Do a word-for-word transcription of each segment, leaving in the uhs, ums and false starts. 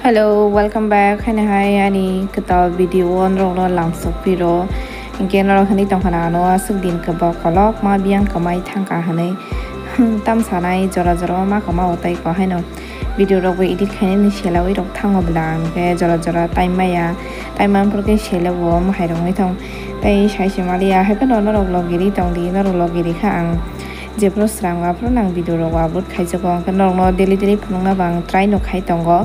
Hello, welcome back. Haino hai ani kwtal video o norokno lamsok phiro. Hinkhe norok hinwi tongkha na ano aswk din kwbak kolok ma biyang kwmai thangkha hinwi. Tam sanai jora jora o ma kwma o tei ko haino video rok bo edit khainani selawi rok thango bwla hinkhe jora jora time maya. Time man phuru khe selawo omo hai rok wngwi thang. Tei sai se maliya hai phano norok logiri tongdi, norok logiri kha ang. Jephuru srang aphuru nang video rok upload khaijago, hwnkhe norokno daily daily phunukna bo ang try no khai tongo.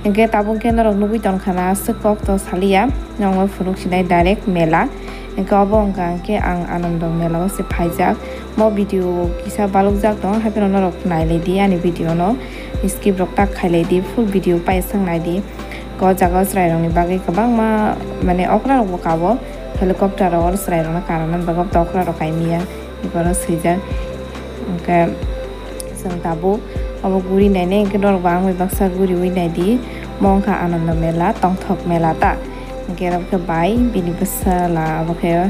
Hwnkhe tabuk khe norok nugui tongkha na aswk kok to saliya, norokno phunuk sinai direct mela. Hwnkhe obo wngkha hwnkhe ang Anando mela o se phaijak. Mo video kisa balukjak tongo, hai phano norok nailaidi ani video no, skip rok tak khailaidi, full video paisang naidi. O jaga o chwrairokni bagwi kwbangma mane okra rokbo kabo, helicopter rok oro chwrairokno kananani bagwi okra rok kaimia. Eko oro swijak. Hwnkhe chwng tabuk obo guri nainai, hwnkhe norok bo ang bai baksa guriui naidi. Mo wngkha Anando mela, tongthok mela ta. Hwnkhe abo khe bai bini bwsala abo khe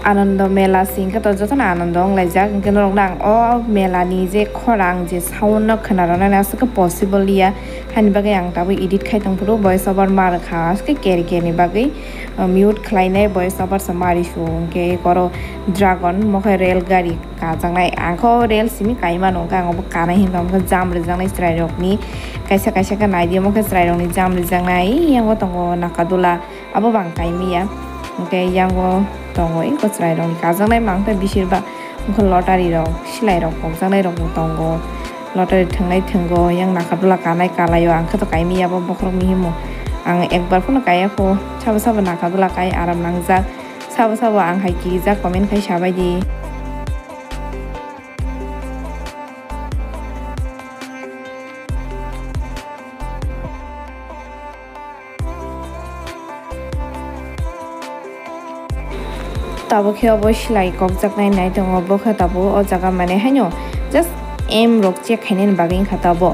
Anando mela se hwnkhe to jotono Anando wnglaijak. Hwnkhe norokno ang o mela ni je khorang je sound no khwna rwnani aswk khe possible ya. Hani bagwi ang tabuk edit khai tongphuru voice over ma rwkha aswk khe keri keri ni bagwi. Mute khlainai voice over se mari su hwnkhe oro dragon mo khe rail gari kajaknai ang khe o rail simi kaimano hwnkhe ang obo kanai hinwi tongkha jam rijaknai chwrairokni kaisa kaisa khe naidi omo khe chwrairokni jam rijaknai yango tongo nakadula abo bang kaimiya hwnkhe yango tongo eko chwrairokni kajaknai mang tei bisir ba wngkha lottery rok silai rok kokjaknai rok bo tongo. Lottery thwngnai thwngo, yang nakadula kanai kalaio, ang khe to kaimiyabo bokhorok mihimo. Ang ekbar phano kaiya kho, sabo sabo nakadula kai aram nangjak, sabo sabo ang hai kirijak comment khai sabaidi. Tabuk khe obo silai kokjaknai nai tongo, bo khe tabuk o jaga mane haino just aim rok check khainani bagwi wngkha tabuk.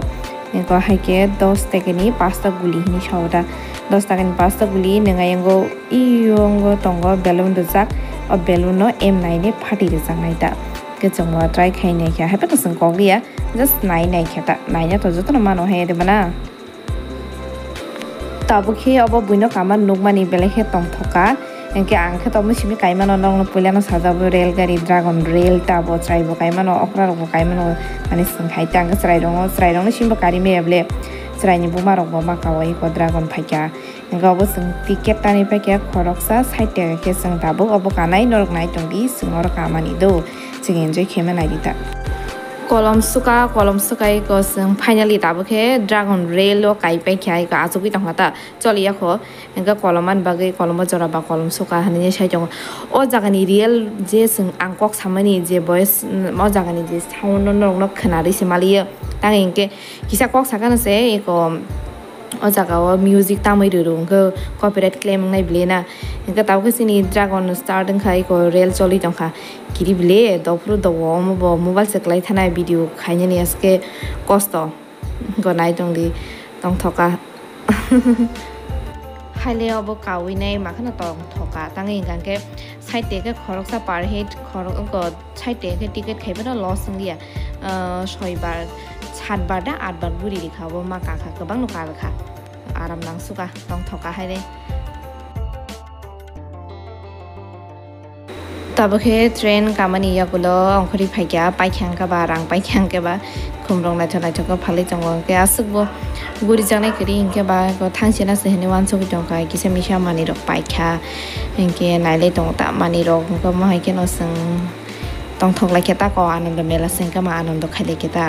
Eko hai khe dos takani pasta guli hinwi sao da. Dos takani pasta guli nwngai yango iyongo tongo balloon rijak, o balloon no aim nainwi phati rijaknai ta. Khe chwngbo try khai naikha, haiphano chwng kokliya, just nai naikha ta, naina to jotono mano hai de bana. Tabuk khe obo buino kama nukmani belai khe tongthok kha. Hinkhe ang khe tongma simi kaimano nokno puilano sajabo rail gari dragon rail ta bo chwrai bo kaimano okra rok bo kaimano mani swng khai ta ang khe chwrai rokno chwrai rokno simi bo kari maya bole chwrai ni buma rok bo ma kaui ko dragon phaikha. Hinkhe obo chwng ticket tani paikha khoroksa sait taka khe chwng tabuk obo kanai norok nai tongdi chwng oro kamani do. Chwng enjoy khe ma naidi ta. Kolom suka, kolom sukai ko chwng finally tabuk khe dragon rail o kai paikha, iko achugwi tongkha ta, choliya kho. Hinkhe kolom ani bagwi kolom o jora ba kolom suka hinwi sai tongo. O jaga ni real je chwng ang kok samani je voice, mm, o jaga ni je sound no norok no khwnarwi se maliyo. Tang hinkhe kisa kok sakano se iko o jaga o music tamwi rwrw hwnkhe copyright claim wngnai bwle na. Hwnkhe tabuk khe chini dragon start wngkha, eko rail choli tongkha. Kiri bwle dophuru dogo omo bo mobile se kwlai thanai video khainani aske kosto. Go nai tongdi tongthoka. Haile obo kaui nai makhano tongthoka tangwi hwnkha khe side khe khoroksa per head khorok side khe ticket khai phano loss wngya, ah, soi bar, sat bar da at bar guri rikha, obo ma kakha, kwbangno karkha, aram nangsuka, tongthoka haire. Tabuk khe train kamani yagulo ongkhorwi phaikha, paikha hwnkhe ba rang paikha hwnkhe ba khumrok naithok naithok khe phalwi tongo, hwnkhe aswkbo gurijaknai kwrwi hwnkhe ba thangse nase hinwi uansugwi tongkha, kisa misa manwirok paikha. Hinkhe nailai tongo ta manwirok, hinkhe omo hai kheno chwng tongthok lai khe ta ko Anando mela se hinkhe ma Anando khai lai khe ta.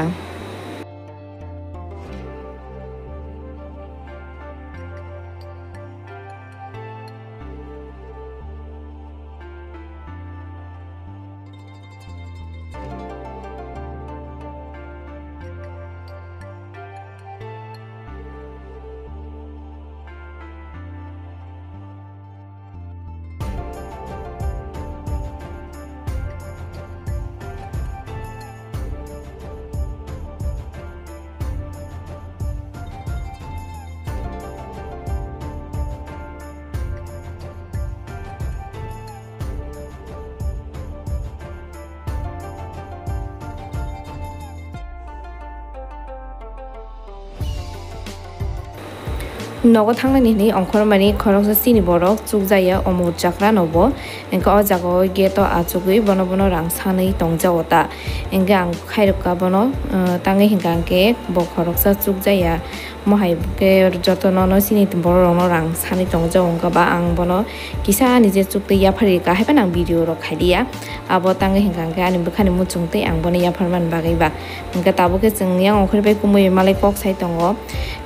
Nogo thangnani hinwi ongkhormani khoroksa chini borok chukjaya omo chakra no bo. Hwnkhe o jaga o gate o achugwi bono bono rang sanwi tongjago ta. Hwnkhe ang khairokka bono, uh, tangwi hwnkha hwnkhe bo khoroksa chukjaya. Mohai khe joto nono chini borok rokno rang sanwi tongjago, hwnkhe ba ang bono kisa ani je chuktwi yapharwi rwkha, haiphano ang video rok khaidiya. Abo tangwi hwnkha hwnkhe ani bwkhani muchungtwi ang bono yapharmani bagwi ba. Hwnkhe tabuk khe chwng yang ongkhorwi bai kumui malai kok sai tongo.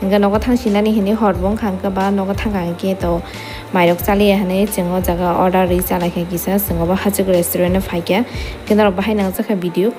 Hwnkhe nogo thangsinani hinwi hor bo wngkha, hwnkhe ba nogo thangkha hwnkhe to mairok chaliya hinwi chwng o jaga order rwi chalaikha kisa, chwng obo Hachuk restaurant o phaikha. Hwnkhe norok bahai nangjakha video.